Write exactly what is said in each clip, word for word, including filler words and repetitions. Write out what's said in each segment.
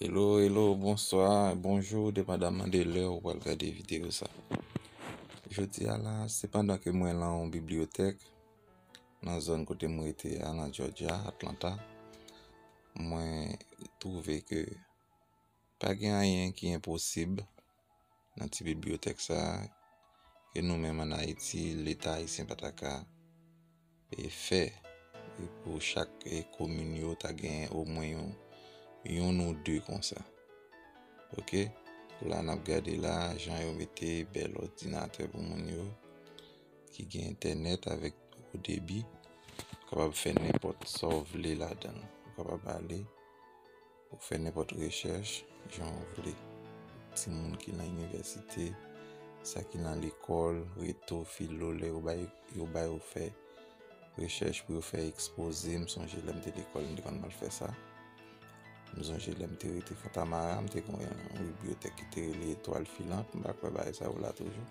Hello, hello, bonswa, bonjou, depandaman de lè ou pral gade videyo sa. Jodi a la, se pandan ke mwen lan yon bibliyotèk nan zòn kote mwen rete a, nan Georgia, Atlanta, mwen twouve ke pa gen anyen ki enposib nan ti bibliyotèk sa a, ke nou menm ann Ayiti, Leta ayisyen pa ta ka e fè, e pou chak e komin yo ta gen omwen yon, yon ou de konsa. Oke? La n ap gade la, jan yo mete bèl òdinatè pou moun yo ki gen entènèt avèk wo debi. Ou kapab fè nenpòt sa w vle ladan l. Ou kapab ale, ou fè nenpòt rechèch, jan w vle. Timoun ki nan inivèsite, sa ki nan lekòl, reto, filo, lè yo bay, yo bay ou fè rechèch pou yo fè ekspoze. M sonje lè m te lekòl, m te konn al fè sa. M sonje lè m te rete Fontamara, m te gen yon bibliyotèk ki te rele Etwal Filant, m pa kwè bagay sa yo la toujou.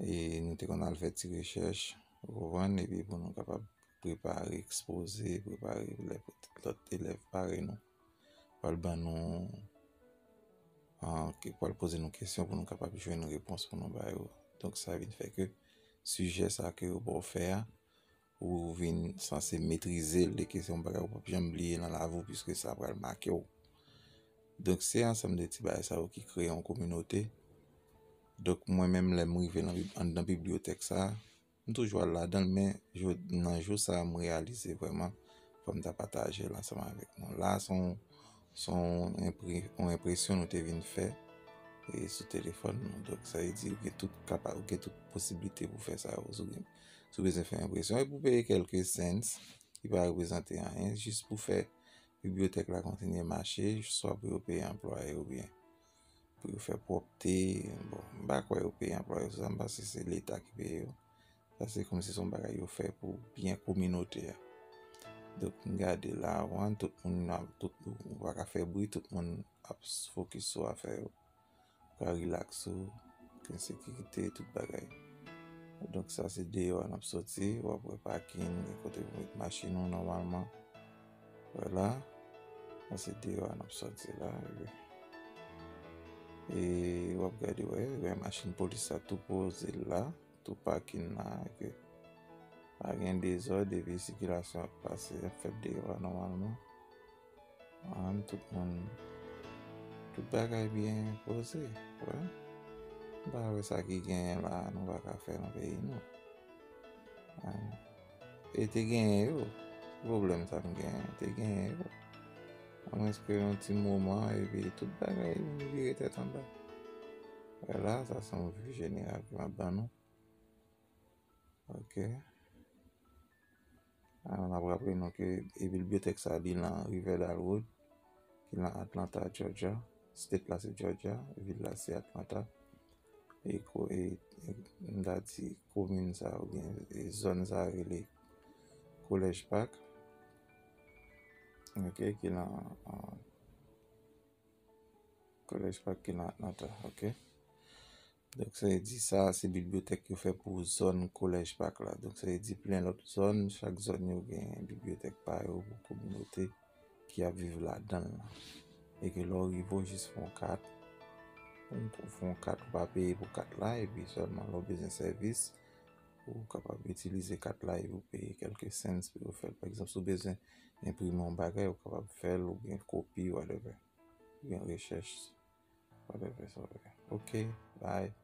E nou te konn al fè ti rechèch, ou konprann, epi pou nou kapab prepare ekspoze, prepare lè pou lòt elèv pare nou. Pral ban nou, an, ke- pral poze nou kesyon pou nou kapab jwenn repons pou nou ba yo. Donk, sa vin fè ke sijè sa ke yo ba w fè a, ou vin sanse metrize l, e ke se yon bagay ou p ap janm bliye nan lavi w, piske sa pral make w. Donk, se ansanm de ti bagay sa yo ki kreye yon kominote. Donk, mwen menm, lè m rive nan bib-, anndan bibliyotèk sa, m toujou al ladan l, men jò- nan jou sa, m reyalize vrèman, fò m ta pataje l ansanm avèk nou. La, se yon, se yon enpre- yon enpresyon nou te vin fè e sou telefòn nou. Donk, sa vle di, ou gen tout kapa-, ou gen tout posiblite pou fè sa yo. Si w gen- si w bezwen fè enpresyon, epi w peye kèlke cents, ki pa reprezante anyen, jis pou fè bibliyotèk la kontinye mache, swa pou yo peye anplwaye oubyen pou yo fè pwòpte. Bon, m pa kwè yo peye anplwaye sou sa, m panse se Leta ki peye yo. Sa se kòmsi se yon bagay yo fè pou byen kominote a. Donk, m gade la, w konprann, tout moun ap, tout, ou pa ka fè bri, tout moun ap fokis sou afè yo. Ou ka rilaks ou, gen sekirite, tout bagay. Donk, sa se deyò a n ap soti, w ap wè pakin, gen kote pou met machin ou nòmalman. Vwala. Sa se deyò a n ap soti la, epi, e w ap gade, wè, wè machin polis la tou poze la, tou pakin la, epi pa gen dezòd, epi sikilasyon ap pase, ap fèt deyò a nòmalman. An, tout moun, tout bagay byen poze, wè. M pa wè sa ki genyen la, nou pa ka fè nan peyi nou. An. E te genyen yo. Ki pwoblèm sa m genyen? Te genyen yo. Amwenske yon ti moman, epi tout bagay vin vire tèt anba. Wè la, sa se yon vi jeneral ke m ap ban nou. Oke. A, n ap raple nou ke e bibliyotèk sa, li nan River Dalwood, ki nan Atlanta, Georgia. State la se Georgia, vil la se Atlanta. E ko-, e, e, m ta di komin sa oubyen e zòn sa rele College Park. Oke, ki nan, ah, College Park ki nan Atlanta, oke. Donk, sa vle di sa, se bibliyotèk yo fè pou zòn College Park la. Donk, sa vle di plen lòt zòn, chak zòn yo gen bibliyotèk pa yo pou kominote ki ap viv ladan l lan. E ke lè w rive, w jis fè yon kat. Ou fè yon kat, ou pa peye pou kat la, epi sèlman lè w bezwen sèvis, ou kapab itilize kat la epi w peye kèlke cents pou yo fè l. Pa egzanp, si w bezwen enprime yon bagay, ou kapab fè l, ou gen kopi, whatever. Ou gen rechèch, whatever sa w vle. Oke, bye.